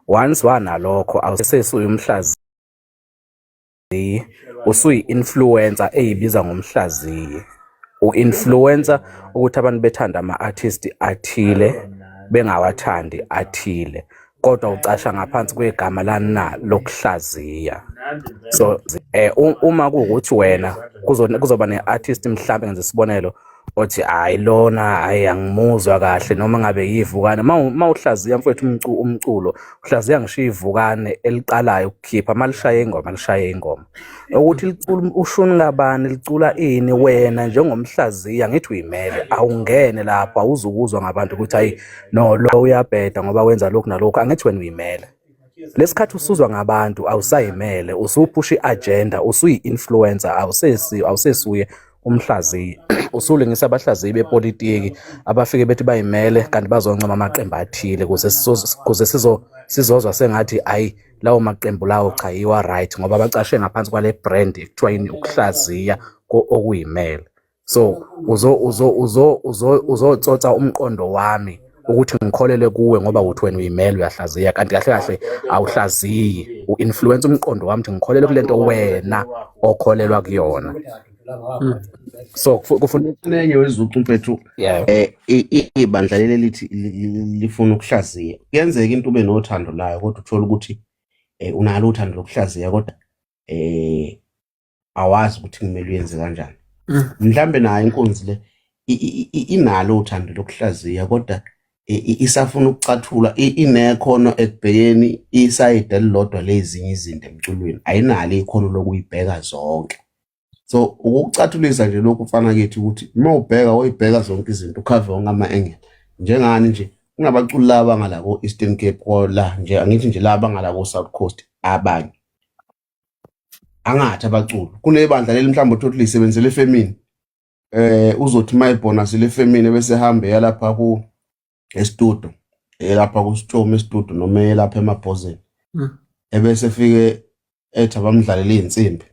Once wanalokho awusesuye umhlaziyi, usuyi-influencer eyibiza ngomhlaziyi. U-influencer ukuthi abantu bethanda ama-artist athile bengawathandi athile, kodwa ucasha ngaphansi kwegama lani na lokuhlaziya. So uma kuwukuthi wena kuzoba ne-artist mhlambe ngenza isibonelo othi hayi lona hayi angimuzwa kahle noma ngabe yivukane, uma uhlaziya mfowethu umculo uhlaziya ngisho ivukane eliqalayo ukukhipha malishaye ingoma lishaye ingoma ukuthi licula ushuni kabani licula ini, wena njengomhlaziya ngithi uyimele awungene lapho, awuzukuzwa ngabantu ukuthi hayi no lo uyabheda ngoba wenza lokhu nalokhu, angithi wena uyimele. Lesikhathi usuzwa ngabantu awusayimele, usuphusha i-agenda, usuyi-influencer, awusesuye umhlaziyi, usulingisa abahlaziyi bepolitiki abafike bethi bayimele kanti bazoncoma amaqembu athile kuze sizozwa sengathi ayi lawo maqembu lawo cha yiwa right ngoba bacashe ngaphansi kwale brand ekuthiwa yini ukuhlaziya okuyimele. So uzotsotsa umqondo wami ukuthi ngikholele kuwe ngoba uthi wena uyimele uyahlaziya, kanti kahle kahle awuhlaziyi, u-influence umqondo wami ukuthi ngikholele kule nto wena okholelwa kuyona. So kufuna enye wezucu mfethu, ibandla leli lithi lifuna ukuhlaziya. Kuyenzeka into ube nothando layo kodwa uthole ukuthi unalo uthando lokuhlaziya kodwa awazi ukuthi kumele uyenze kanjani. Mhlambe nayo inkunzi le inalo uthando lokuhlaziya kodwa isafuna ukucathula, inekhono ekubhekeni isayidi elilodwa lezinye izinto emculweni, ayinalo ikhono lokuyibheka zonke. So ukucathulisa nje lokhu mfana kithi ukuthi uma ubheka uyibheka zonke izinto ukhave wonke ama-angle. Njengani nje kunabaculi laba ngala ko-Eastern Cape ko la nje angithi nje laba ngala ko-South Coast abanye angathi abaculi kunebandla leli mhlawumbe uthole lisebenzele efemini, uzothi mayibonus lefemini bese hambe yalapha ku estudio elapha ku Storm estudio noma elapha emabhozeni, ebese fike ethi abamdlalele izinsimbi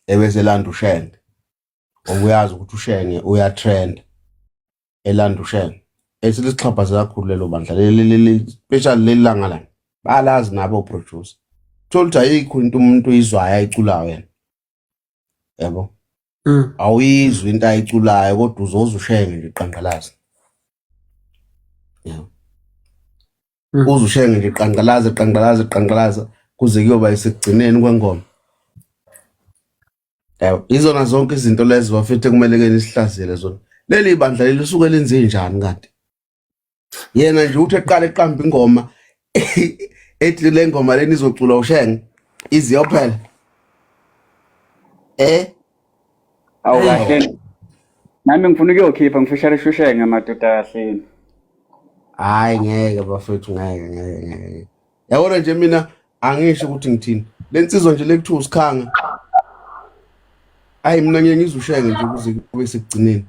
ebese landa uShenge, obuyazi ukuthi uShenge uyatrend, elanda uShenge ethi lisixhaphaze kakhulu lelo bandla leli, especially leli langa lana bayalazi nabo producer. Thola ukuthi ayikho into umuntu oyizwayo ayiculayo yena, yabo, awuyizwa into ayiculayo kodwa uzoza uShenge nje qanqalaza, yabo, uze uShenge nje qanqalaza qanqalaza qanqalaza kuze kuyoba isekugcineni kwengoma, yabo. Izona zonke izinto lezo bafethu kumele ke nisihlaziyele zona. Leli bandla leli lisuke lenze njani kanti? Yena nje uthi eqala eqamba ingoma ethi le ngoma leni izocula uShenge iziyophela. Awu kahle. Nami ngifuna ukuyokhipha ngifisharisha uShenge madoda kahleni. Hayi ngeke bafethu, ngeke ngeke ngeke. Yabona nje mina angisho ukuthi ngithini. Lensizwa nje lekuthiwa uSikhanga. Hayi mina ngeke ngizushenge nje kuze kube sekugcineni.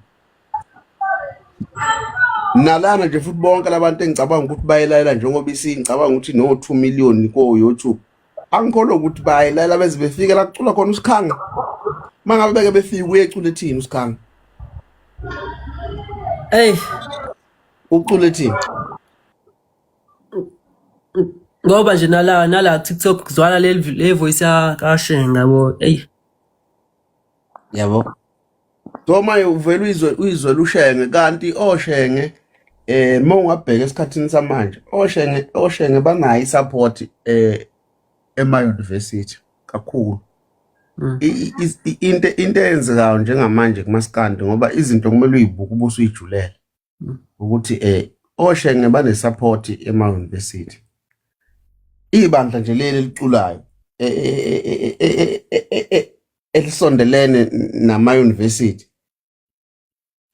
Nalana nje futhi bonke labantu engicabanga ukuthi bayilalela njengoba isingicabanga ukuthi no 2 million ko YouTube. Angikholwa ukuthi bayilalela beze befike la kucula khona uSikhanga. Mangabe beke befika uyecula ethini uSikhanga? Hey, Ucula ethini? Ngoba nje nala TikTok kuzwala le voice ya kaShenge yabo. Hey. Yabo. So manje uvela uyizwe uShenge, kanti oShenge uma ungabheka esikhathini samanje oShenge banayo isupport ema university kakhulu. Into eyenzekayo njengamanje kumaskandi, ngoba izinto kumele uyibuke ubuse uyijulela ukuthi oShenge bane support ema university. Ibandla nje leli eliculayo elisondelene nama university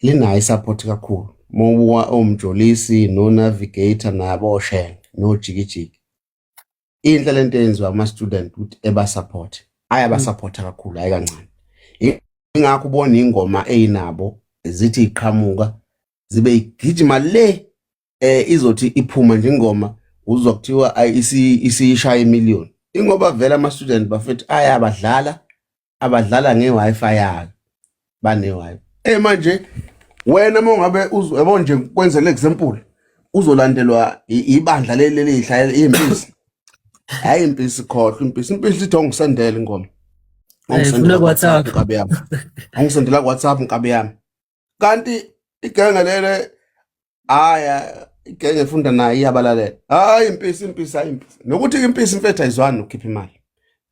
linayo isupport kakhulu. Mawubuka oMjolisi no Navigator nabo oShenge no Jikijiki, inhle lento eyenziwa ama student ukuthi eba support, ayaba support kakhulu, hayi kancane. Ingakho ubona ingoma eyinabo zithi iqhamuka zibe igijima le, izothi iphuma nje ingoma uzwa kuthiwa isishaya imillion, ingoba vele ama student bafethu ayabadlala, abadlala nge-Wi-Fi yayo, bane Wi-Fi. Manje wena uma ungabe yabo nje kwenzele example, Uzolandelwa ibandla leli lihla impisi. Hayi impisi khohlwa impisi. Impisi ithi ongisendele ingoma. Ongisendela ku WhatsApp nkabi yami. Ongisendela ku WhatsApp nkabi yami. Kanti igenge lele haya igenge efunda naye iyabalalela. Hayi impisi impisi hayi impisi. Nokuthi impisi mfethu ayizwani nokukhipha imali.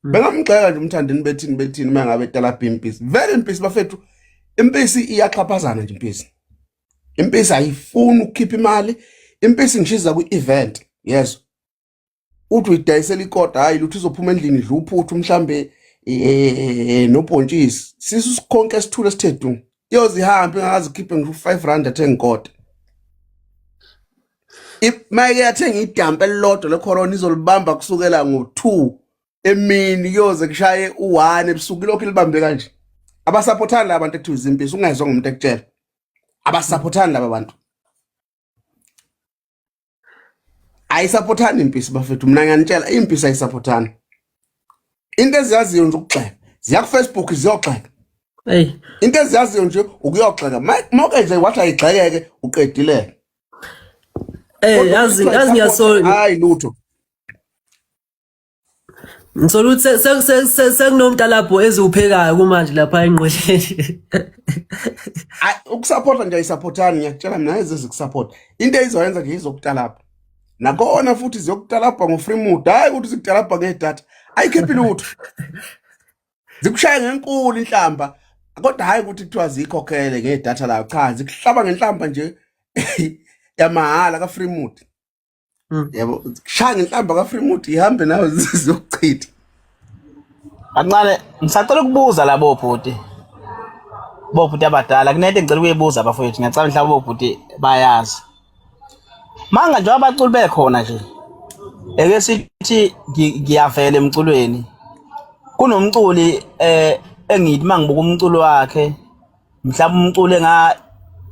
Bengamgxeka nje umthandeni bethini bethini uma ngabe etalabha impisi. Vele impisi bafethu impisi iyaxhaphazana nje impisi. Impisi ayifuni ukukhipha imali. Impisi ngishiza kwi-event. Yes. Uthi uyidayisela ikota hayi lutho izophuma endlini idla uphuthu mhlambe nobhontshisi. Sisu sikhonke esithule sithe du. Iyoze ihambe ingakaze ikhiphe ngisho u5 rand athenga ikota. Mayike yathenga idamp elilodwa lecorona izolibamba kusukela ngo-2 emini kuyoze kushaye u-1 ebusuku ilokhu ilibambe kanje. Abasaphothani laba bantu ekuthiwa izimpisi ungezwa ngomuntu ekutshela. Abasaphothani laba bantu. Ayisaphothani impisi bafethu mina ngiyanitshela impisi ayisaphothani. Into eziyaziyo nje ukugxeka. Ziya ku Facebook ziyogxeka. Hey. Into eziyaziyo nje ukuyogxeka. Moke nje wathi ayigxekeke uqedile. Eh yazi yazi ngiyasola. Hayi lutho. Ngisola ukuthi sekunomtalabho eziwuphekayo kumanje lapha enqweleni. Hayi ukusupporta nje ayisupportani ngiyakutshela mina eze zikusupport. Into eyizoyenza nje izokutalabha. Nakona futhi ziyokutalabha ngo-free mood hayi ukuthi zikutalabha ngedatha. Ayikhiphi lutho. Zikushaya ngenkulu inhlamba kodwa hayi ukuthi kuthiwa ziyikhokhele ngedatha layo cha zikuhlaba ngenhlamba nje yamahhala ka free mood. Yabo shaya ngenhlamba ka free mood ihambe nawe zizokuchitha. Kancane ngisacela ukubuza labo bhuti. Bobhuti abadala kunento engicela ukuyibuza bafowethu ngiyacabanga mhlawumbe bobhuti bayazi. Manga njengoba abaculi bekhona nje eke sithi ngiyavela emculweni kunomculi eh engithi mangibuka umculo wakhe mhlawumbe umculo enga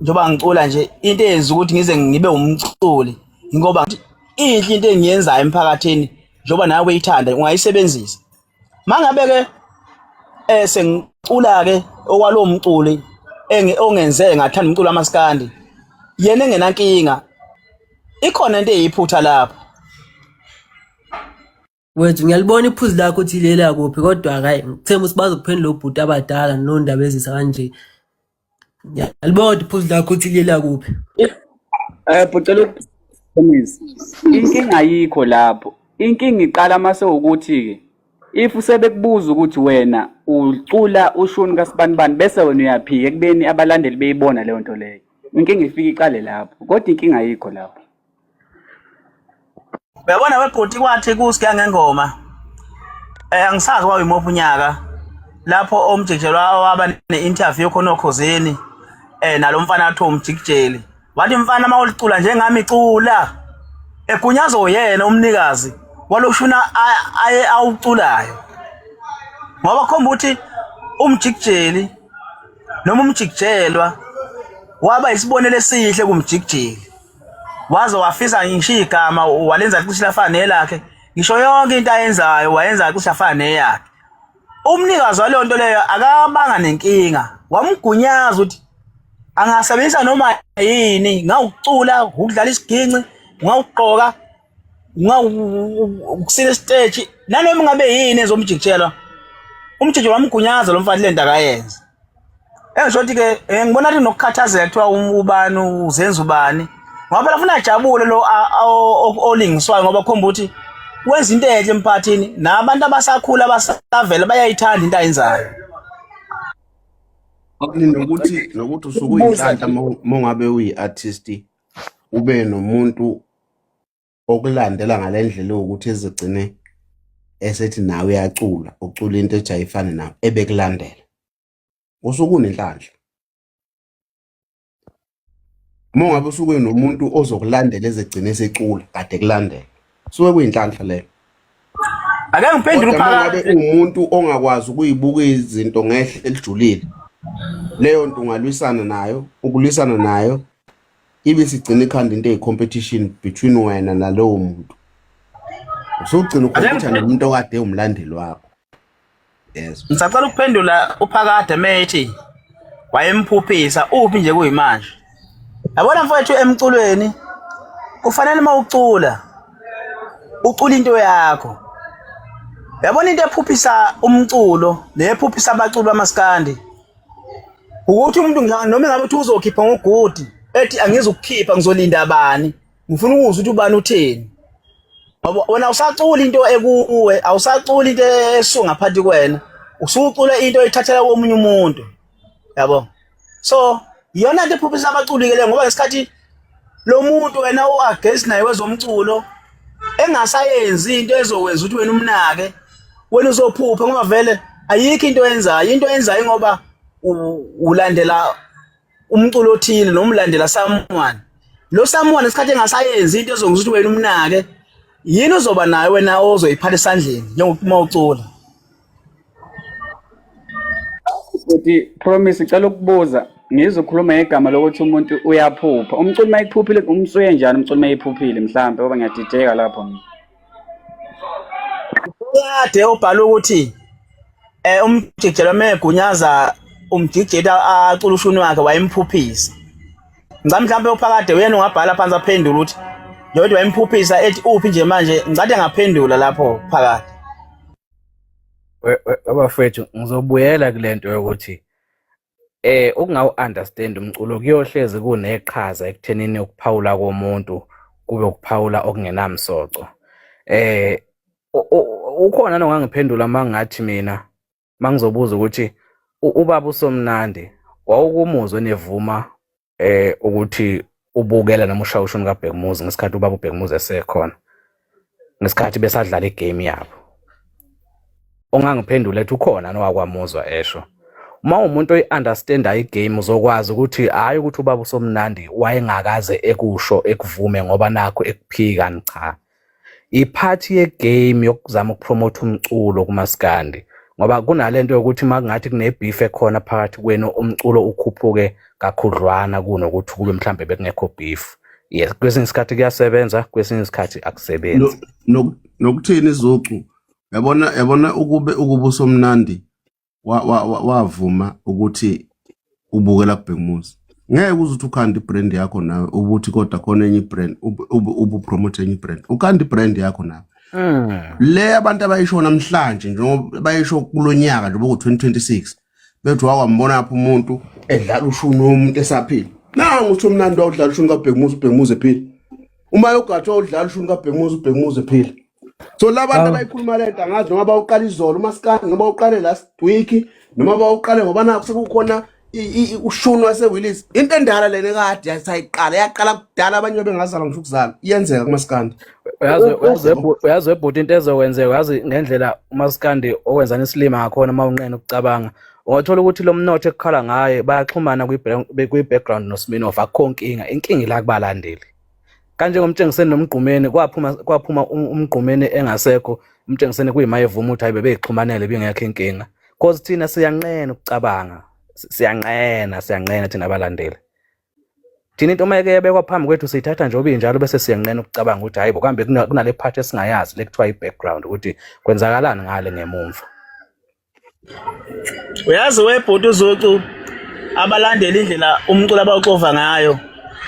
njengoba ngicula nje into eyenza ukuthi ngize ngibe umculi ngoba inhle into engiyenzayo emphakathini njengoba nawe uyithanda ungayisebenzisa mangabe ke eh sengicula ke okwalowo mculi ongenze ngathanda umculo wamaskandi yena engenankinga ikhona into eyiphutha lapho. Wethu ngiyalibona iphuzu lakho ukuthi lela kuphi kodwa hayi ngithemba ukuthi bazokuphendula obhuti abadala nondaba ezisa kanje. Ngiyalibona iphuzu lakho ukuthi lela kuphi. Eh bhuti promise. Inkinga ayikho lapho. Inkinga iqala mase ukuthi ke if sebekubuza ukuthi wena ucula ushuni kaSibanibani bese wena uyaphika ekubeni abalandeli beyibona leyo nto leyo. Inkinga ifika iqale lapho. Kodwa inkinga ayikho lapho. Uyabona webhuti kwathi kusiya ngengoma eh angisazi kwawuyimuphi unyaka lapho omjikijelwa owaba ne-interview khona okhozini eh nalomfana athi umjikijeli wathi mfana uma ulicula njengami cula egunyazwa uyena umnikazi waloshuna aye awuculayo ngoba khomba ukuthi umjikijeli noma umjikijelwa waba isibonelo esihle kumjikijeli waze wafisa ngisho igama walenza cishe lafana nelakhe ngisho yonke into ayenzayo wayenza cishe afana neyakhe umnikazi waleyo nto leyo akabanga nenkinga wamgunyaza ukuthi angasebenzisa noma yini ngawucula ukudlala isiginci ngawugqoka ngawukusina isiteji nanoma ngabe yini ezomjikijelwa umjikijelo wamgunyaza lo mfana le nto akayenze Engisho ukuthi ke eh, ngibona ukuthi nokukhathazeka kuthiwa um, ubani uzenza ubani ngoba phela funa ajabule lo olingiswayo ngoba khomba ukuthi wenza into enhle emphakathini nabantu abasakhula abasavela bayayithanda into ayenzayo. Nokuthi nokuthi usuke uyinhlanhla uma ungabe uyi-artist ube nomuntu okulandela ngale ndlela ewukuthi ezigcine esethi nawe uyacula ucula into ethi ayifane nawe ebekulandela usuke unenhlanhla uma ungabe usuke nomuntu ozokulandela ezegcine esecula kade kulandela suke kuyinhlanhla leyo. Ake ngiphendule Kodwa uma ngabe uwumuntu ongakwazi ukuyibuka izinto ngehle elijulile leyo nto ungalwisana nayo ukulwisana nayo ibe sigcina ikhanda into eyi-competition between wena nalowo muntu usugcina ukhompyutha nomuntu okade umlandeli wakho yes Ngisacela ukuphendula uPhakade methi wayemphuphisa uphi nje kuyimanje. Yabona mfowethu emculweni Kufanele uma ucula ucula into yakho. Yabona into ephuphisa umculo nephuphisa abaculi bamaskandi ukuthi umuntu noma engabe uthi uzokhipha ngogudi ethi angizukukhipha ngizolinda bani ngifuna ukuzwa ukuthi ubani utheni ngoba wena awusaculi into ekuwe awusaculi into esuka ngaphansi kwena usucula into oyithathela komunye umuntu yabo so iyona nto ephuphisa abaculi ke le ngoba ngesikhathi lo muntu wena u-against naye wezomculo engasayenzi into ezokwenza ukuthi wena umnake wena uzophupha ngoba vele ayikho into oyenzayo into oyenzayo ngoba ulandela umculo othile noma ulandela someone lo someone isikhathi engasayenzi into ezokwenza ukuthi wena umnake yini ozoba nayo wena ozoyiphatha esandleni njengoba ucula Futhi promise ngicela ukubuza ngizokhuluma ngegama lokuthi umuntu uyaphupha. Umculi mayephuphile umsuye njani umculi mayephuphile mhlambe ngoba ngiyadideka lapho mina. Kade ubhala ukuthi eh umjikijelo megunyaza umjikijeli acula ushuni wakhe wayemphuphisa. Ngicabanga mhlawumbe uphakade uyena ungabhala phansi aphendule ukuthi njengoba wayemphuphisa ethi uphi nje manje ngicade ngaphendula lapho phakade. Abafethu ngizobuyela kule nto yokuthi ukungawu understand umculo kuyohlezi kuneqhaza ekuthenini ukuphawula komuntu kube ukuphawula okungenamsoco. Ukhona nongangiphendula mangathi mina mangizobuza ukuthi ubaba uSomnandi wawukumuzwe nevuma ukuthi ubukela noma ushaya ushuni kaBhekumuzi ngesikhathi ubaba uBhekumuzi esekhona ngesikhathi besadlala igame yabo. Ongangiphendula ethi ukhona nowakwamuzwa esho. Uma umuntu oyi-understandayo igame uzokwazi ukuthi hhayi ukuthi ubaba uSomnandi wayengakaze ekusho ekuvume ngoba nakho ekuphika cha. Iphathi yegame yokuzama ukupromotha umculo kumaskandi ngoba kunalento yokuthi makungathi kune-beef ekhona phakathi kwenu umculo ukhuphuke kakhudlwana kunokuthi kube mhlambe bekungekho beef. Yes, kwesinye isikhathi kuyasebenza, kwesinye isikhathi akusebenzi. Nokuthini izucu yabona yabona ukube ukuba usomnandi wavuma ukuthi ubukela kubhekumuzi ngeke uze uthi ukhanda ibrand yakho nawe ubuthi kodwa khona enye ibrand ubupromote enye ibrand ukhanda ibrand yakho nawe. Le abantu abayisho namhlanje njengoba bayisho kulonyaka nje boku 2026 bethi wakwambona apha umuntu edlala ushuni womuntu esaphila nangu uthi umnandi wawudlala ushuni kaBhekumuzi uBhekumuzi ephila uma yogathi wawudlala ushuni kaBhekumuzi uBhekumuzi ephila so labantu abayikhuluma lento angazi noma bawuqala izolo umaskandi noma bawuqale last week noma bawuqale ngoba nakho sekukhona ushuni waseWillis into endala lena kade yasayiqala yaqala kudala abanye bebengazalwa ngisho ukuzala iyenzeka kumaskandi. Uyazi webhuti into ezokwenzeka uyazi ngendlela umaskandi owenzana isilima ngakhona uma unqena ukucabanga ungathola ukuthi lo mnotho ekukhala ngaye bayaxhumana kwi-background noSminoff akukho nkinga inkinga ila kubalandeli kanjengomtshengiseni nomgqumeni kwaphuma umgqumeni engasekho umtshengiseni kuyima evuma ukuthi hayi bebeyixhumanele bingekho inkinga cause thina siyanqena ukucabanga siyanqena thina abalandeli thina into uma eke yabekwa phambi kwethu siyithatha njengoba injalo bese siyanqena ukucabanga ukuthi hayi bo kambe kunale part esingayazi le kuthiwa i-background ukuthi kwenzakalani ngale ngemumva. Uyazi webhuti uZucu abalandeli indlela umculo abawuxova ngayo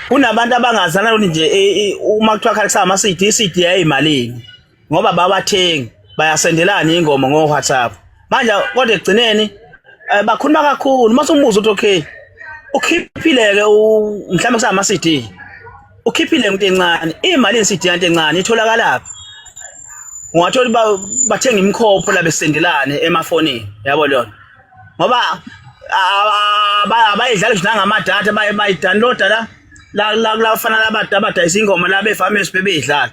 kunabantu abangazana ukuthi nje uma kuthiwa khalisa ama CD CD yayimalini ngoba babathengi bayasendelana ingoma ngo WhatsApp manje kodwa ekugcineni bakhuluma kakhulu uma usumbuza ukuthi okay ukhiphile ke mhlawumbe kusama CD ukhiphile into encane imali ye-CD yanto encane itholakalaphi ungathola bathenga imikhopho la besendelane emafonini yabo lona ngoba abayidlala ngisho nangamadata bayidownloada la la la fana labadala abadayisa ingoma la befamesi bebeyidlala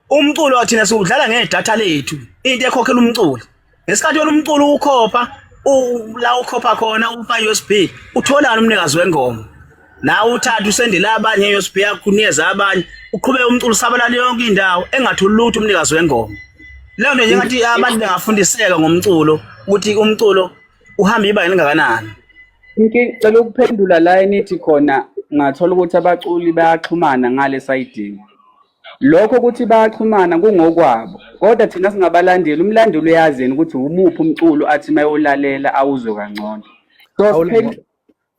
umculo thina siwudlala ngedatha lethu into ekhokhela umculo ngesikhathi wena umculo ukhopha la ukhopha khona ufa USB utholana umnikazi wengoma nawe uthatha usendele abanye nge-USB yakho unikeze abanye uqhubeke umculo usabalala yonke indawo engatholi lutho umnikazi wengoma leyo nto njengathi abantu bengafundiseka ngomculo ukuthi umculo uhamba ibanga elingakanani. Ngicela ukuphendula la enithi khona ngathola ukuthi abaculi bayaxhumana ngale sayidini. Lokho ukuthi bayaxhumana kungokwabo, kodwa thina singabalandeli, umlandeli uyazi yena ukuthi umuphi umculo athi mayewulalela awuzwe kangcono. So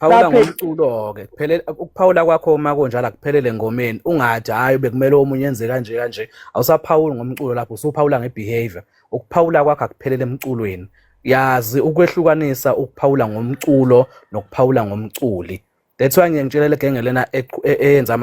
Phawula Laphe ngomculo-ke kuphele ukuphawula kwakho uma kunjalo akuphelele engomeni ungathi hhayi bekumele omunye enze kanje kanje awusaphawuli ngomculo lapho usuphawula nge-behavior ukuphawula kwakho akuphelele emculweni yazi ukwehlukanisa ukuphawula ngomculo nokuphawula ngomculi that's why ngiye ngitshele le genge lena eyenza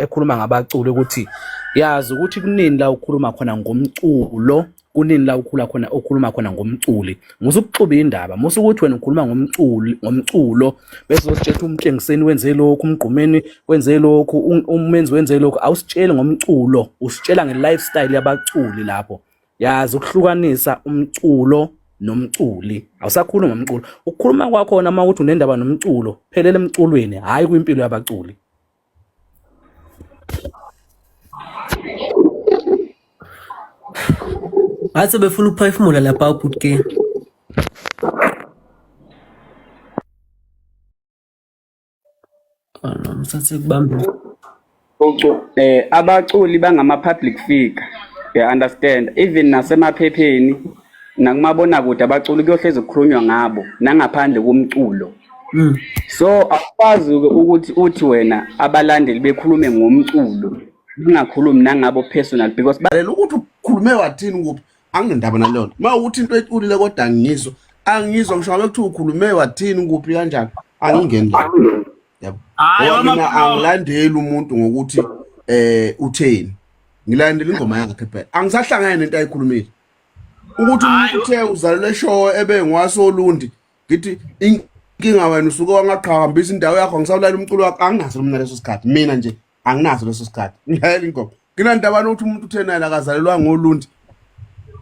ekhuluma ngabaculi ukuthi yazi ukuthi kunini la ukhuluma khona ngomculo kunini la ukhula khona okhuluma khona ngomculi musa ukuxuba indaba musa ukuthi wena ukhuluma ngomculi ngomculo bese uzositshela ukuthi umtshengiseni wenze lokhu umgqumeni wenze lokhu umenzi wenze lokhu awusitsheli ngomculo usitshela nge-lifestyle yabaculi lapho yazi ukuhlukanisa umculo nomculi awusakhulumi ngomculo ukukhuluma kwakhona uma ukuthi unendaba nomculo phelela emculweni hhayi kwimpilo yabaculi Ngathi befuna ukuphefumula lapha ubhuti ke. Oh no, msathe kubambe. Abaculi bangama public figure. You understand? Even nasemaphepheni nakumabonakude abaculi kuyohlezi kukhulunywa ngabo nangaphandle komculo. So awukwazi ukuthi uthi wena abalandeli bekhulume ngomculo bengakhulumi nangabo personal because Lalela ukuthi ukhulume wathini kuphi anginendaba naleyo nto. Uma ukuthi into eculile kodwa angiyizwa angiyizwa ngisho ngabe kuthiwa ukhulume wathini kuphi kanjani angingeni lapho. Yabo. Hayi Ngoba mina wamapholoba. angilandeli umuntu ngokuthi utheni. Ngilandela ingoma yakhe phela. Angisahlangene nento ayikhulumile. Ukuthi umuntu uthe uzalelwe show ebe ngwasoLundi ngithi inkinga wena usuke wangaqhakambisa indawo yakho angisawulayela umculo wakho anginaso mina leso sikhathi mina nje anginaso leso sikhathi ngilayela ingoma nginandaba nokuthi umuntu uthe naye akazalelwa ngolundi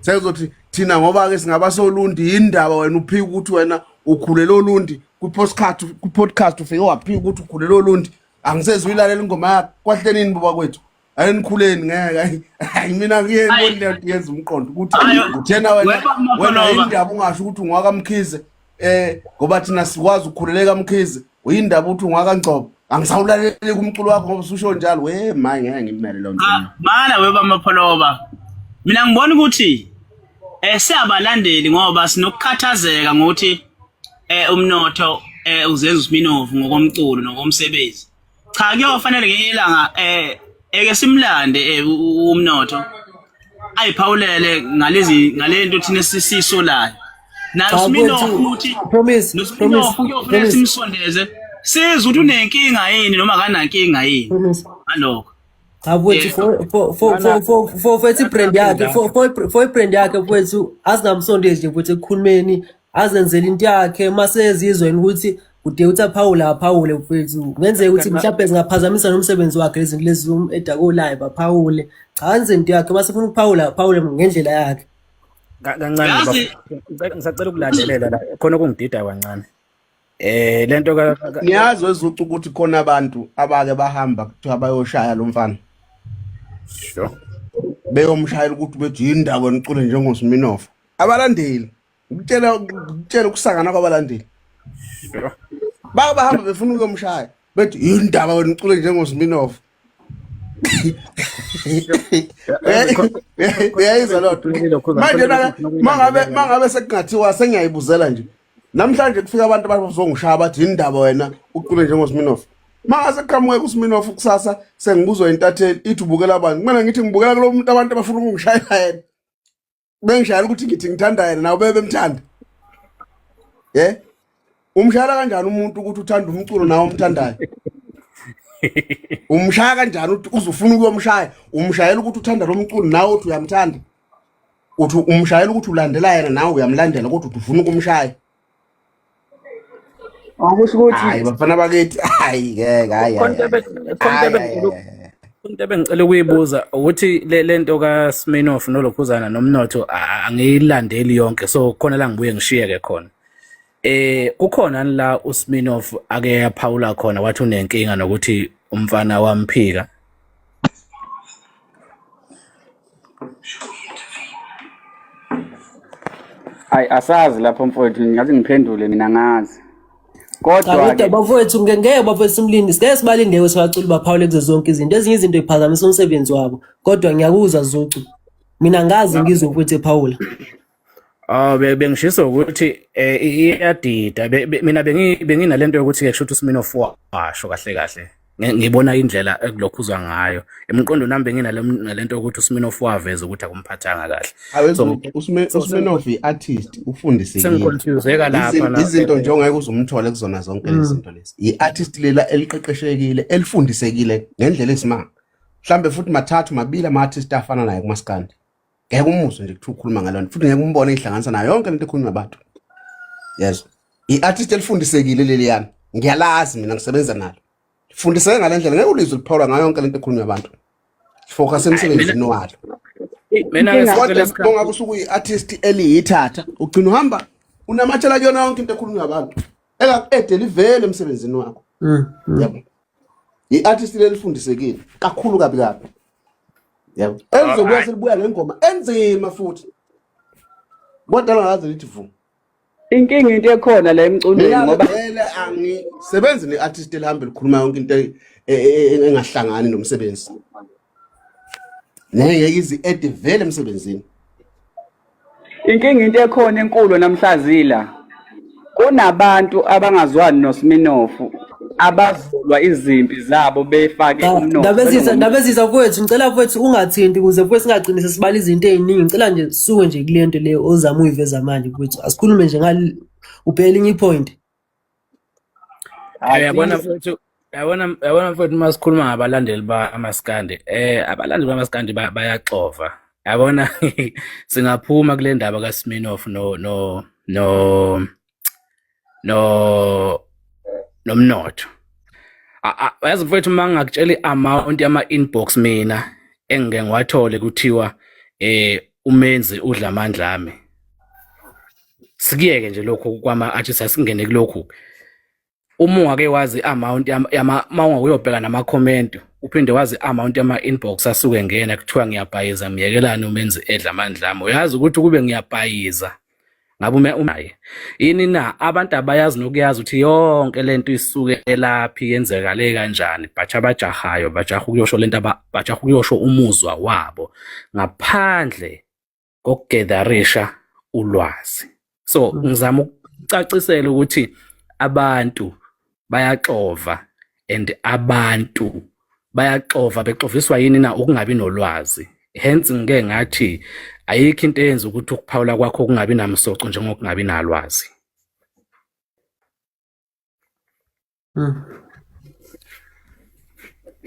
sekuzothi thina ngoba-ke singabasolundi yindaba wena uphika ukuthi wena ukhulele olundi kwi-postcard kwi-podcast ufike waphika ukuthi ukhulele olundi angisezi uyilalela ingoma yakho kwahlenini boba kwethu ayenikhuleni ngeke hayi mina ngiyeboni le nto yenza umqondo ukuthi uthena wena wena indaba ungasho ukuthi ungwakamkhize eh ngoba thina sikwazi ukukhuleleka mkhize uyindaba ukuthi ungwakangcobo angisawulaleli kumculo wakho ngoba ususho njalo we maye ngeke ngimele lo nto mana we bamapholoba mina ngibona ukuthi eh siyabalandeli ngoba sinokukhathazeka ngokuthi eh umnotho eh uzenza usiminovu ngokomculo nokomsebenzi Cha kuyofanele ngelinye ilanga eh eke simlande eh, umnotho ayiphawulele ngalezi ngalento thina sisisolayo. Naye Cha uSminoff mfowethu, ukuthi promise, promise, noSminoff kuyofanele promise, simsondeze sizwe ukuthi unenkinga yini noma akanankinga yini promise. ngalokho. Cha mfowethu Yebo. for for for for for for mfowethu ibrand yakhe for ibrand yakhe mfowethu asingamsondezi nje mfowethu ekukhulumeni azenzele into yakhe mase ezizweni ukuthi kude ukuthi aphawule aphawule mfowethu kungenzeka ukuthi mhlawumbe zingaphazamisa nomsebenzi wakhe lezi zinto lezi um edako live aphawule cha anze into yakhe mase efuna ukuphawula aphawule ngendlela yakhe Kancane Yazi bafo, ngisacela ukulandelela la khona okungidida kancane. Eh lento ka Ngiyazi wezucu ukuthi khona abantu abake bahamba kuthiwa bayoshaya lo mfana. Sure. Beyomshayela ukuthi bethi yindaba nicule njengoSminoff. Abalandeli ukutshela ukutshela ukusangana kwabalandeli. Sure. Bake bahamba befuna ukuyomshaya bethi yindaba wena ucule njengoSminoff. Uyayizwa loo nto. Manje mangabe mangabe sekungathiwa sengiyayibuzela nje. Namhlanje kufika abantu abazongishaya bathi yindaba wena ucule njengoSminoff. Mangase kuqhamuke kuSminoff kusasa sengibuzwa intatheli ithi ubukela abantu. Kumele ngithi ngibukela kulo muntu abantu abafuna ukungishayela yena. Bengishayela ukuthi ngithi ngithanda yena nawo bebe bemthanda. Yeah. Umshayela kanjani umuntu ukuthi uthanda umculo nawe umthandayo? Umshaya kanjani ukuthi uzufuna ukuyomshaya? Umshayela ukuthi uthanda lo mculo nawe uthi uyamthanda. Uthi umshayela ukuthi ulandela yena nawe uyamlandela kodwa uthi ufuna ukumshaya. Okusho ukuthi Hayi bafana bakithi, hayi ngeke hayi. Khona into khona into into ebengicela ukuyibuza ukuthi le lento kaSminoff nolokhuzana nomnotho angiyilandeli yonke so khona la ngibuye ngishiyeke khona. Eh kukhona la uSminoff ake yaphawula khona wathi unenkinga nokuthi umfana wamphika. Ayi asazi lapho mfowethu ngathi ngiphendule mina ngazi. Cha Kodwa kodwa ke bafowethu ngeke bafowethu simlinde singeke sibalinde ukuthi abaculi baphawule kuzo zonke izinto ezinye izinto ziphazamisa umsebenzi wabo kodwa ngiyakuzwa Zucu mina ngazi ngizwe mfowethu ephawula. Oh bengishisa ukuthi eh, iyadida mina benginalento yokuthi ke kusho ukuthi uSminoff washo kahle kahle ngibona indlela ekulokhuzwa ngayo emqondweni nami benginalento yokuthi uSminoff waveza ukuthi akumphathanga kahle. So uSminoff i-artist ufundisekile. Sengiconfuseka lapha la. Izinto nje ongeke uzumthole kuzona zonke lezi zinto lezi. I-artist lela eliqeqeshekile elifundisekile ngendlela esimanga. Mhlambe futhi mathathu mabili ama-artist afana naye kumaskandi. Ngeke umuzwe nje kuthiwa ukhuluma ngalona futhi ngeke umbone ihlanganisa nayo yonke lento ekhulunywa abantu. Yezwa. I-artist elifundisekile leliyana. Ngiyalazi mina ngisebenza nalo. Fundiseke ngale ndlela ngeke ulizwe liphawula ngayo yonke lento ekhulunywa abantu. Focus emsebenzini walo. Mina kodwa bonga kusuke uyi-artist eliyithatha ugcina uhamba unamatshela kuyona yonke into ekhulunywa abantu. Engaku-edeli vele emsebenzini wakho. Yabo. I-artist lelifundisekile kakhulu kabi kabi. Yabo. Elizobuya selibuya ngengoma enzima futhi. Kodwa langaze lithi vu. Inkinga into ekhona la emculweni ngoba vele angisebenzi ne-artist elihambe likhuluma yonke into e, e, e, engahlangani nomsebenzi. Ngeke izi-ede vele emsebenzini. Inkinga into ekhona enkulu namhlazila kunabantu abangazwani noSminofu abazulwa izimpi zabo befake umnotho. Ndabezitha ndabezitha mfowethu ngicela mfowethu ungathinti ukuze mfowethu singagcini sesibala izinto ey'ningi ngicela nje sisuke nje kule nto leyo ozama uyiveza manje mfowethu asikhulume nje ngal ubheke elinye ipoint. Uyabona mfowethu yabona yabona mfowethu uma sikhuluma ngabalandeli bamaskandi eh abalandeli bamaskandi bayaxova yabona singaphuma kule ndaba kaSminoff no no no no nomnotho yazi mfowethu uma ngingakutshela i-amount yama-inbox mina engike ngiwathole kuthiwa eh umenzi udla amandla ami sikuyeke nje lokhu kwama-artist asingene kulokhu uma ungake wazi i-amount yama uma ungakuyobheka nama-comment uphinde wazi i-amount yama-inbox asuke ngena kuthiwa ngiyabhayiza myekelani umenzi edla amandla ami uyazi ukuthi kube ngiyabhayiza ngabe ume unaye yini na abantu abayazi nokuyazi ukuthi yonke lento isuke laphi yenzekale kanjani but abajahayo bajaha ukuyosho lento bajaha ukuyosho umuzwa wabo ngaphandle kokugetherisha ulwazi so mm. ngizama ukucacisela ukuthi abantu bayaxova and abantu bayaxova bexoviswa yini na ukungabi nolwazi hence ngike ngathi ayikho into eyenza ukuthi ukuphawula kwakho kungabi namsoco njengokungabi nalwazi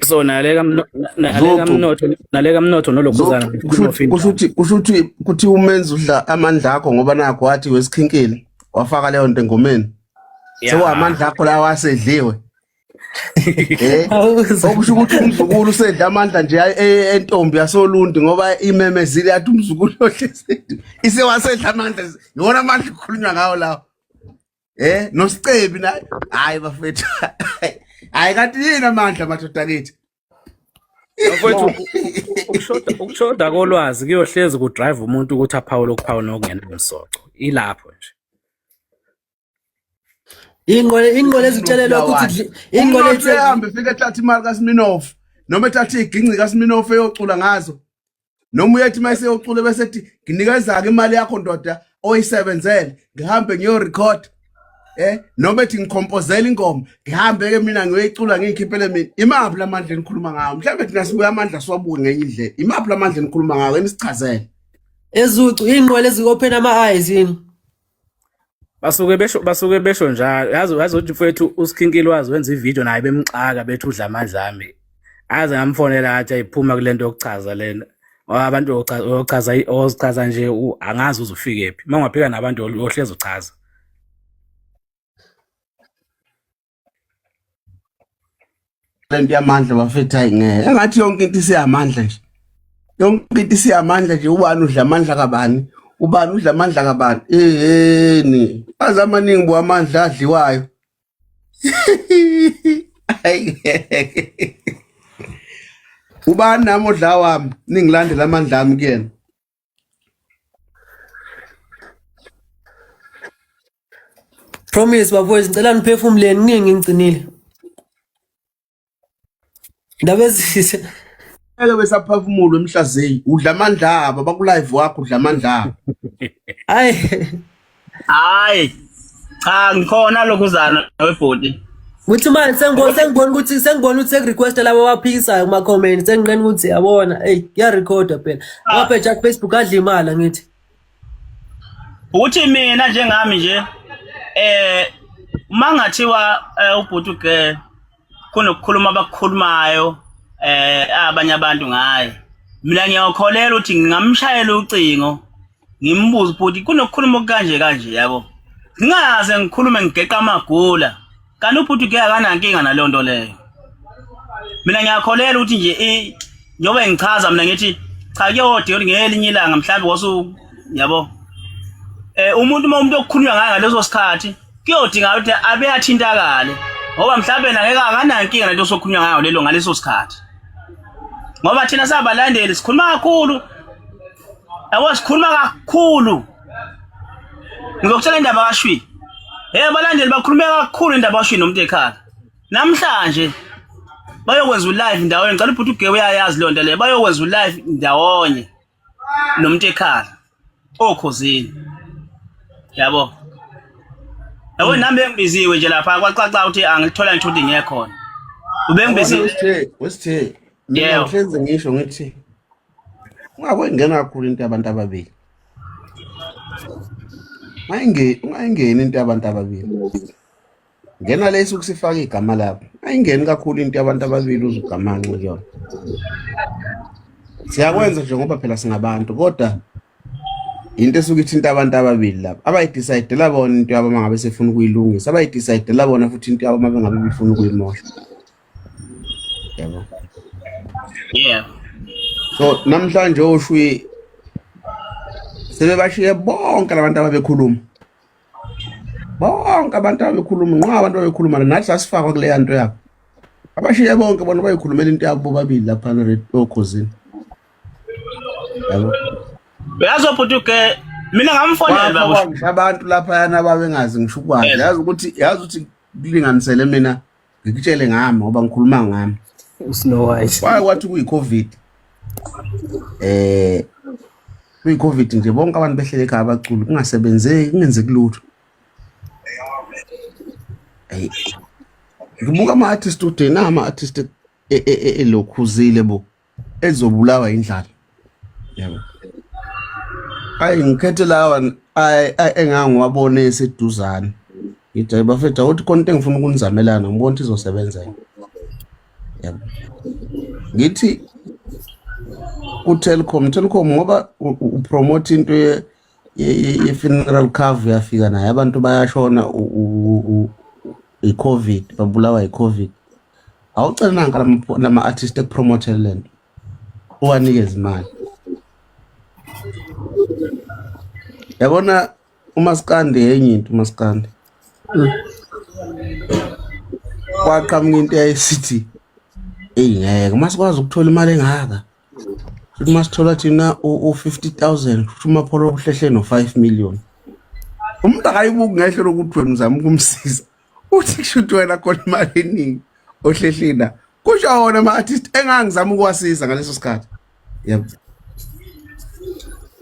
So naleka naleka mnotho naleka mnotho nolokhuzana kusho ukuthi kuthi umenzi udla amandla akho ngoba nakho wathi wesikhinkile wafaka leyo nto engomeni sewamandla akho lawa asedliwe Eh, okusho ukuthi umzukulu usedla amandla nje e, entombi yasolundi ngoba imemezile yathi umzukulu ohlezi isewasedla amandla iwona amandla kukhulunywa ngawo lawo eh nosicebi na hayi bafethu hayi kanti yini amandla madoda kithi Mfowethu ukushoda ukushoda kolwazi kuyohlezi kudrive umuntu ukuthi aphawule ukuphawula okungenamsoco ilapho nje Ingqole ingqole ezitshele lokho ukuthi ingqole ethi ehambe ifike ethatha imali kaSminoff noma ethatha iginci kaSminoff eyocula ngazo noma uyethi uma eseyocula bese ethi nginikeza-ke imali yakho ndoda oyisebenzele ngihambe ngiyorecord eh noma ethi ngikhompozela ingoma ngihambe ke mina ngiyoyicula ngiyikhiphele mina imaphi lamandla enikhuluma ngawo mhlawumbe thina sibuya amandla siwabuke ngenye indlela imaphi lamandla enikhuluma ngawo enisichazele ezucu ingqwele ezikophena ama-eyes yini Basuke besho basuke besho njalo. Yazi yazi ukuthi mfowethu uSkhinkili wazi wenza ivideo naye bemxaka bethi udla amandla ami. Aze ngamfonela athi ayiphuma kulento yokuchaza lena. Ngoba abantu ochaza ozichaza nje angazi uze ufike phi. Uma ungaphika nabantu ohlezi uchaza. Lento yamandla bafethu hayi ngeke. Engathi yonke into isiyamandla nje. Yonke into isiyamandla nje ubani udla amandla kabani? Ubani udla amandla kabani? Eheni. Azi amaningi bo amandla adliwayo. Hayi ngeke. Ubani nami odla wami ningilandela amandla ami kuyena. Promise bafowethu ngicela niphefumuleni ningi ngigcinile. Ndaba ezise. Ngeke besaphefumula emhlazeyi udla amandla abo baku live wakho udla amandla abo. Hayi. Hayi. Cha ngikhona lokhuzana webhuti. Uthi manje sengibona sengibona ukuthi sengibona ukuthi sekurequesta labo abaphikisayo kuma comment senginqena ukuthi yabona hey kuyarekhoda phela. Ama-page akho Facebook adla imali angithi. Ukuthi mina njengami nje eh uma ngathiwa eh, ubhuti ke kunokukhuluma abakukhulumayo eh abanye abantu ngaye mina ngiyakholelwa ukuthi ngingamshayela ucingo ngimbuze ubhuti kunokukhuluma okukanje kanje yabo ngingaze ngikhulume ngigeqa amagula kanti ubhuti ke akanankinga naleyo nto leyo mina ngiyakholelwa ukuthi nje njengoba ngichaza mina ngithi cha kuyodinga ukuthi ngelinye ilanga mhlawumbe wasu yabo eh umuntu uma umuntu okukhulunywa ngaye ngaleso sikhathi kuyodinga ukuthi abe athintakale ngoba mhlawumbe ngeke akanankinga lento sokhulunywa ngayo lelo ngaleso sikhathi ngoba thina sabalandeli sikhuluma kakhulu yabo sikhuluma kakhulu ngizokutshela indaba kaShwi hey abalandeli bakhulume kakhulu indaba kaShwi nomuntu ekhala namhlanje bayokwenza ulive ndawonye ngicela ubhuti uGewe uyayazi leyo nto leyo bayokwenza ulive ndawonye nomuntu ekhala okhozini yabo yabo nami bengibiziwe nje lapha kwacaca ukuthi angithola ngisho ukuthi ngiyekhona ubengibiziwe Wesithe wesithe mina Yebo. ngihlezi ngisho ngithi ungabe ingena kakhulu into yabantu ababili. Ungayingeni ungayingeni into yabantu ababili. Ngena le isuke sifake igama lakho. Ayingeni kakhulu into yabantu ababili uzugamanxe kuyona. Siyakwenza nje ngoba phela singabantu kodwa into esuke ithinta abantu ababili lapha abayidecidela bona into yabo uma ngabe sefuna ukuyilungisa abayidecidela bona futhi into yabo uma bengabe befuna ukuyimosha yabo yeah so namhlanje oshwi sebebashiye bonke labantu ababekhuluma bonke abantu ababekhuluma nqa abantu ababekhuluma nathi sasifakwa kuleya nto yabo abashiye bonke bona bayikhulumela into yabo bobabili laphana okhozini yabo uyazi obhuti ke mina ngamfonela baba ngisho abantu laphayana ababengazi ngisho ukwazi yazi ukuthi yazi ukuthi kulinganisele mina ngikutshele ngami ngoba ngikhuluma ngami uSnow White kwaye kwathi kuyi-covid eh kuyi-covid nje bonke abantu behlele ekhaya abaculi kungasebenzeki kungenzeki lutho eyi ngibuka ama-artist ude na ama-artist elokhuzile bo ezobulawa indlala yabo ayi ngikhethe lawa ayi engangiwabone eseduzane ngithi hayi bafethu awuthi khona into engifuna ukunizamelana ngibona ukuthi izosebenza yini yabo ngithi ku-Telkom Telkom ngoba upromote into ye-funeral cover uyafika naye abantu bayashona i-covid babulawa i-covid awucela nanka lama-artist ekupromothele le nto uwanikeze imali yabona umaskandi yenye into umaskandi kwaqhamuka into eyayisithi eyi ngeke uma sikwazi ukuthola imali engaka futhi uma sithola thina u-50 000 futhi umapholo uhlehle no-5 million umuntu akayibuki ngehlo lokuthi wena uzama ukumsiza uthi kusho ukuthi wena khona imali eningi ohlehlina kusho wona ama-artist engangizama ukuwasiza ngaleso sikhathi yebo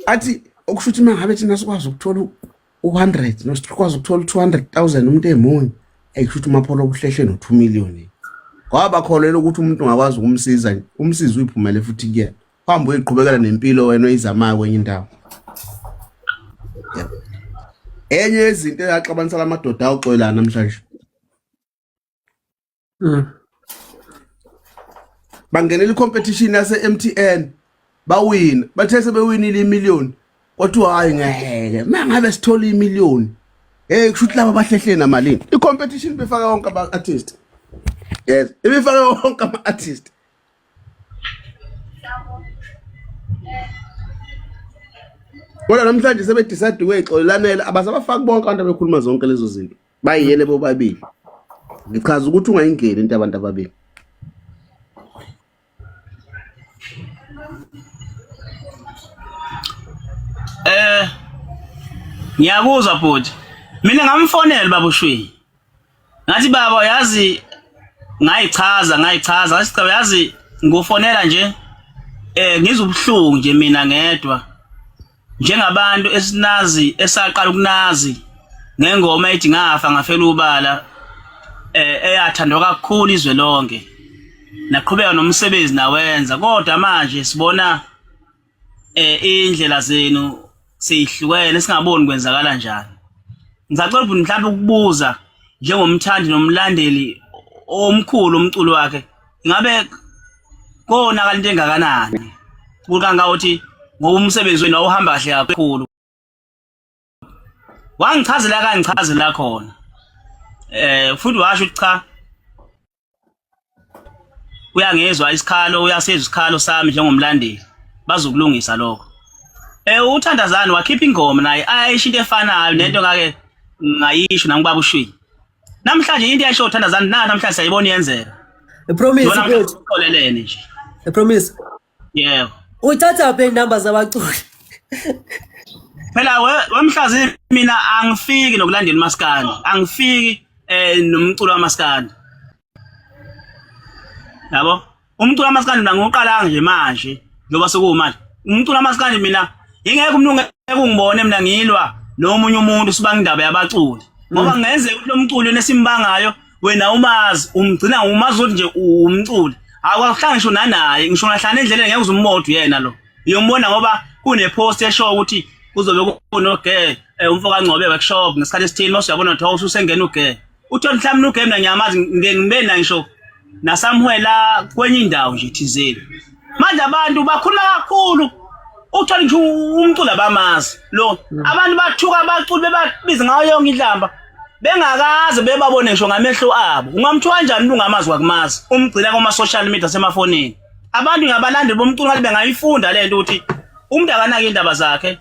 athi okusho ukuthi uma ngabe thina sikwazi ukuthola u-100 nosikwazi ukuthola u-200 000 umuntu emunye ekusho ukuthi umapholo ubuhlehle no-2 million ngoba bakholelwa ukuthi umuntu ungakwazi ukumsiza nje umsize uyiphumele futhi kuyena uhambe uyiqhubekela nempilo wena oyizamayo kwenye indawo yebo enye yezinto eyaxabanisa lamadoda awuxolana namhlanje Bangenela i-competition yase-MTN bawina bathe sebewinile imillion kwathiwa hayi ngeke mangabe sithola imillion hey kusho ukuthi laba bahlehle namalini i-competition befaka wonke ama-artist yes ibifaka wonke ama-artist kodwa namhlanje sebedecide ukuyixolelanela abasabafaki bonke abantu abekhuluma zonke lezo zinto bayiyele bobabili ngichaza ukuthi ungayingeni into abantu ababili Eh ngiyakuzwa bhuti. Mina ngamfonela baba uShwi. Ngathi baba yazi ngayichaza ngayichaza ngathi cha yazi ngufonela nje. Eh ngizwa ubuhlungu nje mina ngedwa njengabantu esinazi esaqala ukunazi ngengoma ethi ngafa ngafela ubala eh eyathandwa kakhulu izwe lonke naqhubeka nomsebenzi nawenza kodwa manje sibona eh indlela zenu siyihlukene singaboni kwenzakala njani ngisacela ukuthi mhlawumbe ukubuza njengomthandi nomlandeli omkhulu umculo wakhe ngabe konakala into engakanani kukanga uthi ngoba umsebenzi wenu awuhamba kahle kakhulu wangichazela kangichazela khona eh futhi washo ukuthi cha uyangizwa isikhalo uyasizwa isikhalo sami njengomlandeli bazokulungisa lokho eh uthandazani wakhipha ingoma naye ayisho into efanayo nento ngake ngayisho nangibaba ushwini namhlanje into eyasho uthandazani na namhlanje sayibona iyenzeka Promise mfethu. Xolelene nje. Promise. Yebo. Uthatha phi inamba zabaculi? Phela wemhlazi mina angifiki nokulandela umaskandi. Angifiki eh nomculo wamaskandi. Yabo? Umculo wamaskandi mina ngiwuqalanga nje manje njengoba sekuwumanje. Umculo wamaskandi mina ingeke umuntu ngeke ungibone mina ngilwa nomunye umuntu sibanga indaba yabaculi. Ngoba kungenzeka ukuthi lo mculo nesimbangayo wena umazi umgcina umazi ukuthi nje umculi akwakuhlanga ngisho nanaye ngisho ungahlala endleleni ngeke uzumbodwa yena lo uyombona ngoba kunepost esho ukuthi kuzobe kunoge eh, umfo kaNgcobe workshop ngesikhathi esithile mase uyabona ukuthi hawu usengena uge uthole mhlawumbe uge mina ngiyamazi ngike ngibe na ngisho nasamhwe la kwenye indawo nje thizeni manje abantu bakhuluma kakhulu uthole nje umculo abamazi lo abantu bathuka abaculi bebabiza ngayo yonke inhlamba bengakaze bebabone ngisho ngamehlo abo ungamthuka kanjani umuntu ungamazi kwakumazi umgcina kuma-social media semafonini abantu ngabalandeli bomculo ngathi bengayifunda le nto ukuthi umuntu akanaki indaba zakhe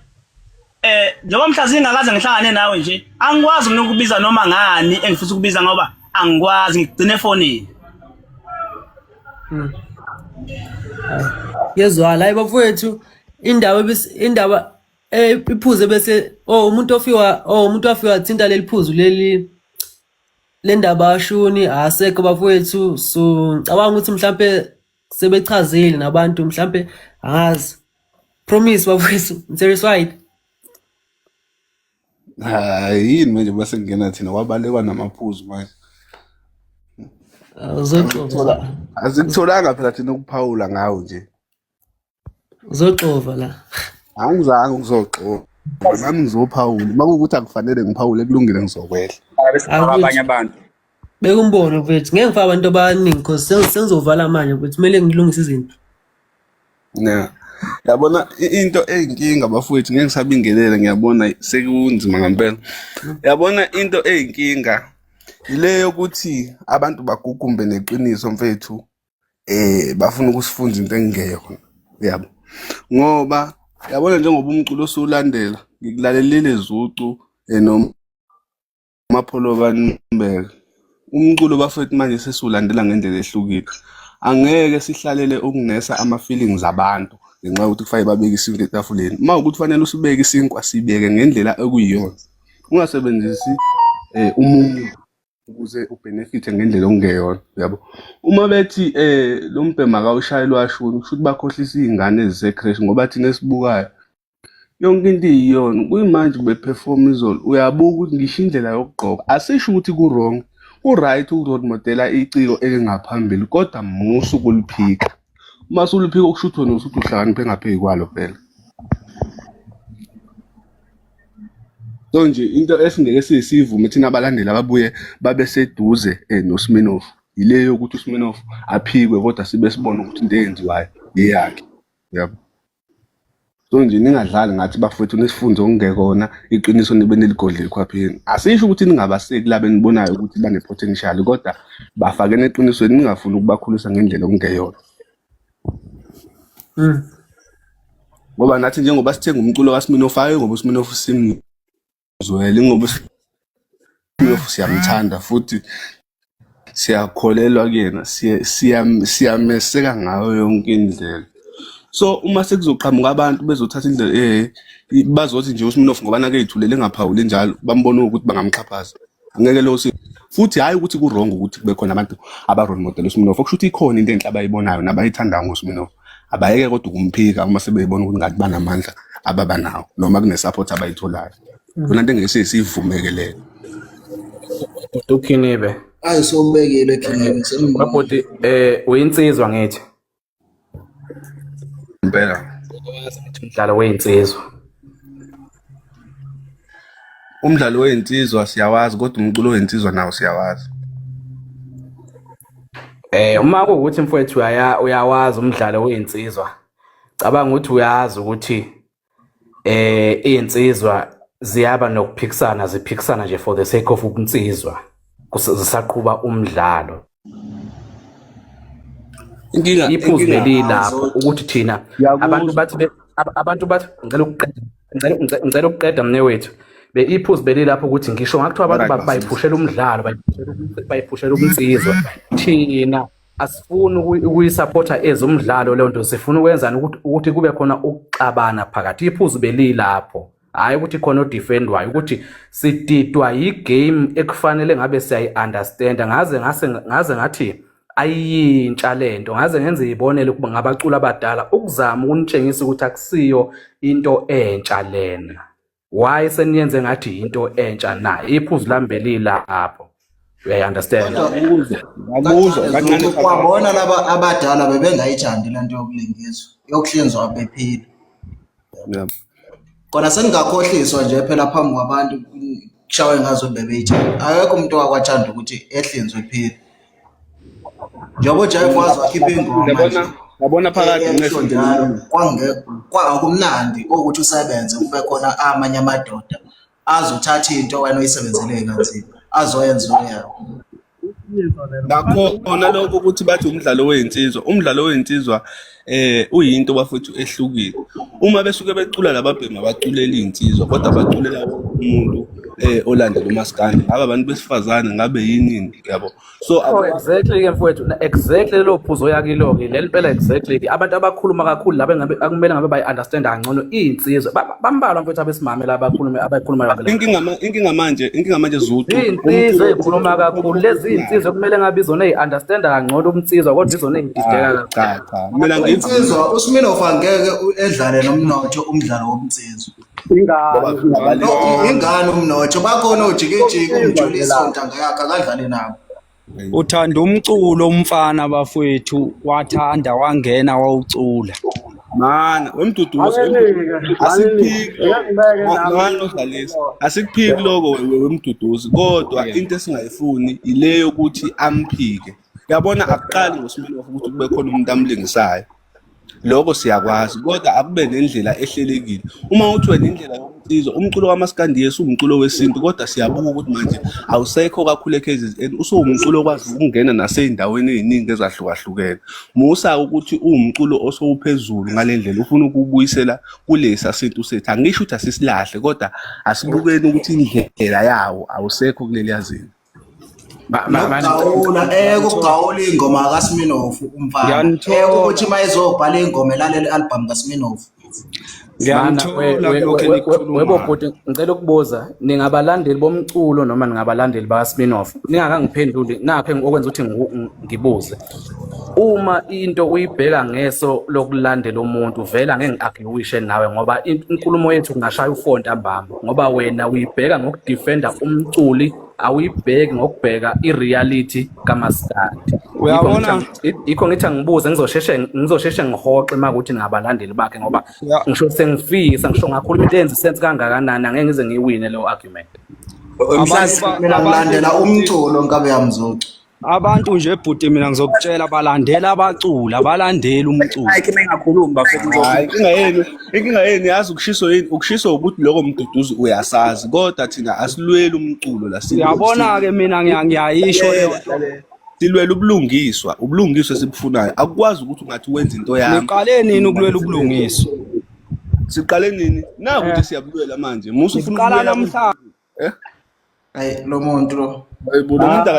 eh njengoba mhla zingakaze ngihlangane nawe nje angikwazi mina ukubiza noma ngani engifisa ukubiza ngoba angikwazi ngigcine efonini Yezwala hayi bafowethu indaba indaba eh iphuze bese oh umuntu ofiwa oh umuntu wafiwa thinta leli phuzu leli lendaba ashuni asekho bafowethu so ngicabanga ukuthi mhlambe sebechazile nabantu mhlambe angazi promise bafowethu satisfied Hayi yini manje base kungena thina kwabalekwa namaphuzu manje. Uzoxova. Asikutholanga phela thina ukuphawula ngawo nje. Uzoxova la. Angizange ukuzoxova. Nami ngizophawula. Uma kuwukuthi akufanele ngiphawule kulungile ngizokwehla. Abanye abantu. Beka umbono mfethu. Ngeke ngifake abantu abaningi because sengizovala manje mfethu. Kumele ngilungise izinto. Yeah. Yabona into eyinkinga bafowethu ngeke ngisabingelela ngiyabona sekunzima ngempela. Yabona into eyinkinga ile yokuthi abantu bagugumbe neqiniso mfethu eh bafuna ukusifunza into engeyona yabo. Ngoba yabona njengoba umculo osulandela ngikulalelile Zucu eh, noma Mapholoba Nqubeka. Umculo bafethu manje sesiwulandela ngendlela ehlukile. Angeke sihlalele ukunesa ama-feelings abantu ngenxa yokuthi kufanele babeke isinkwa etafuleni. Uma ukuthi kufanele usibeke isinkwa sibeke ngendlela ekuyiyona. Ungasebenzisi um umunwe ukuze ubhenefithe ngendlela okungeyona, uyabo. Uma bethi um lo mbhemu akawushayi lwashuni kusho ukuthi bakhohlisa iy'ngane ezise-creche ngoba thina esibukayo Yonke into iyiyona kuyimanje ubeperform izolo uyabuka ukuthi ngisho indlela yokugqoka asisho ukuthi ku-wrong ku-right uku-role modela iciko elingaphambili kodwa musa ukuliphika uma suliphika okusho ukuthi wena usuthi uhlakaniphe ngaphezu kwalo phela so nje into esingeke sisivume thina abalandeli ababuye babe seduze eh, noSminoff yile yokuthi uSminoff aphikwe kodwa sibe sibona ukuthi into eyenziwayo eyakhe yabo So nje ningadlali ngathi bafowethu nisifunze okungekona iqiniso nibe niligodle ekhwapheni. Asisho ukuthi ningabaseki laba enibonayo ukuthi bane-potential kodwa bafakeni eqinisweni ningafuni ukubakhulisa ngendlela okungeyona. Ngoba nathi njengoba sithenga umculo kaSminoff hayi ngoba uSminoff simzwele ngoba uSminoff siyamthanda futhi siyakholelwa kuyena siyameseka ngayo yonke indlela so uma sekuzoqhamuka abantu bezothatha indlela eh bazothi nje uSminoff ngoba nake eyithulele engaphawuli njalo bambone ukuthi bangamxhaphaza angeke lo futhi hayi ukuthi ku-wrong ukuthi kube khona abantu aba-role model uSminoff okusho ukuthi ikhona into enhle abayibonayo nabayithandayo ngoSminoff. Abayeke kodwa ukumphika uma sebebona ukuthi ngathi banamandla ababa nawo noma kune-support abayitholayo. Yona nto engeke siyivumeke leyo. Ukhinibe. Ayi sowubekile Khinibe sengibona. Babhuti uyinsizwa ngithi. Impela. Umdlalo weyinsizwa. Umdlalo weyinsizwa siyawazi kodwa umculo weyinsizwa nawo siyawazi. Uma kuwukuthi mfowethu uyawazi umdlalo weyinsizwa. Cabanga ukuthi uyazi ukuthi iy'nsizwa ziyaba nokuphikisana, ziphikisana nje for the sake of ubunsizwa, zisaqhuba umdlalo. Inkinga Iphuzu inkinga belilapho Azothi. ukuthi thina abantu ngiyakuzwa. bathi abantu bathi ngicela ukuqeda, ngicela ukuqeda mnewethu. Iphuzu belilapho ukuthi ngisho ngakuthiwa abantu Alright, bafethu. bayiphushela umdlalo, bayiphushela ubunsizwa, thina asifuni ukuyisupporta ezomdlalo leyo nto, sifuna ukwenzani ukuthi kube khona ukuxabana phakathi. Iphuzu belilapho, hhayi ukuthi khona odefendwayo, ukuthi sididwa yi-game ekufanele ngabe siyayi-understanda. Ngaze ngathi ayiyintsha lento, ngaze ngenze ibonele ukuba ngabaculi abadala ukuzama ukunitshengisa ukuthi akusiyo into entsha lena. Why seniyenze ngathi into entsha na? Iphuzu lami belilapho, uyayi-understand? Kodwa Ngiyakuzwa, ngiyakuzwa kancane kancane Zuko phakathi. kwabona laba abadala bebengayithandi lento yokulingiswa, yokuhlinzwa bephila. Yeah. Kona sengingakhohliswa nje phela phambi kwabantu kushawe ngazo bebeyithanda. Akekho umuntu owakwathanda ukuthi ehlinzwe ephila. Njengoba uJive wazi wakhipha ingoma nje Yabona, yabona phakathi esho nceso njalo kwakumnandi ukuthi usebenze kube khona amanye amadoda azothatha into wena oyisebenzele kanzima azoyenza uyawo. Nakhona lokho ukuthi bathi umdlalo weyinsizwa, umdlalo weyinsizwa uyinto bafethu ehlukile. Uma besuke becula lababhemu abaculela iy'nsizwa kodwa baculela wonke umuntu olandela umaskandi, ngabe abantu besifazane ngabe yini yabo. So Oh, exactly ke mfowethu, exactly lelo phuzu oyakilo-ke leli mpela, exactly ke abantu abakhuluma kakhulu laba engabe akumele ngabe bayi-understand kangcono iy'nsizwa. Bambalwa mfowethu abesimame laba abakhuluma yonke le nto. Inkinga manje Zucu, Iy'nsizwa umculo ey'khuluma kakhulu lezi iy'nsizwa kumele ngabe izona ey'understanda kangcono ubunsizwa, kodwa izona ey'dideka cha kakhulu. Cha, mina ngivuma Insizwa uSminoff angeke edlale nomnotho umdlalo wobunsizwa. Ngoba Ingane No, ingane umnotho bakhona ojikijiki Insizwa nje umjulisi lapho. ontanga yakhe akadlale nabo. Uthanda umculo umfana bafowethu, wathanda wangena wawucula. Mana wemduduzi, Anginike, asikuphiki ake ngibeke nami. Mani odlalisa, asikuphiki lokho wemduduzi, kodwa into esingayifuni ile yokuthi amphike. Yabona, akuqali ngoSminoff ukuthi kube khona umuntu amlingisayo, lokho siyakwazi, kodwa akube nendlela ehlelekile. Uma uthi wena indlela yokunsizwa, umculo kamaskandi yesu umculo wesintu, kodwa siyabuka ukuthi manje awusekho kakhulu e-KZN, usuwumculo okwazi ukungena nasey'ndaweni ey'ningi ezahlukahlukene. Musa ukuthi uwumculo osowuphezulu ngale ndlela ufuna ukuwubuyisela kulesa sintu sethu. Angisho ukuthi asisilahle, kodwa asibukeni ukuthi indlela yawo awusekho kuleliya zinga. Nokugawula ukugawula ingoma kaSminoff umfana. Ngiyanithola. Ukuthi uma ezobhala ingoma elalela i-album kaSminoff. Mana Ngiyamthola kulokhu webo enikukhulumayo. bhuti, ngicela ukubuza, ningabalandeli bomculo noma ningabalandeli bakaSminoff? Ningakangiphenduli nakho okwenza ukuthi ngibuze. Uma into uyibheka ngeso lokulandela umuntu, vele angeke ngi-argue nawe ngoba inkulumo yethu kungashaya ufo ntambama, ngoba wena uyibheka ngokudefenda umculi, awuyibheki ngokubheka i-reality kamaskandi. Uyabona Yikho ngithi angibuze, ngizosheshe ngihoxe uma kuthi ningabalandeli bakhe, ngoba ya ngisho sengifisa ngisho ngakhuluma into eyenza isense kangakanani, angeke ngize ngiyiwine leyo argument. Abantu Mina abantu ngilandela bhuti umculo nkabe yamzucu. Abantu nje bhuti, mina ngizokutshela, balandela abaculi, abalandeli umculo. Like mengakhulumi bafethu. Hayi, inkinga yenu yazi ukushiswa yini? Ukushiswa ukuthi lokho mduduzi uyasazi, kodwa thina asilweli umculo la. Uyabona-ke mina ngiyayisho leyo nto. Silwela ubulungiswa, ubulungiswa esibufunayo. Akukwazi ukuthi ungathi wenza into yami. Niqale nini ukulwela ubulungiswa? Siqale nini? Naku nje siyabulwela manje. Musa ufuna Niqala ukubuyela namhlanje. Eh? Hayi lo muntu lo. Hayibo, lo muntu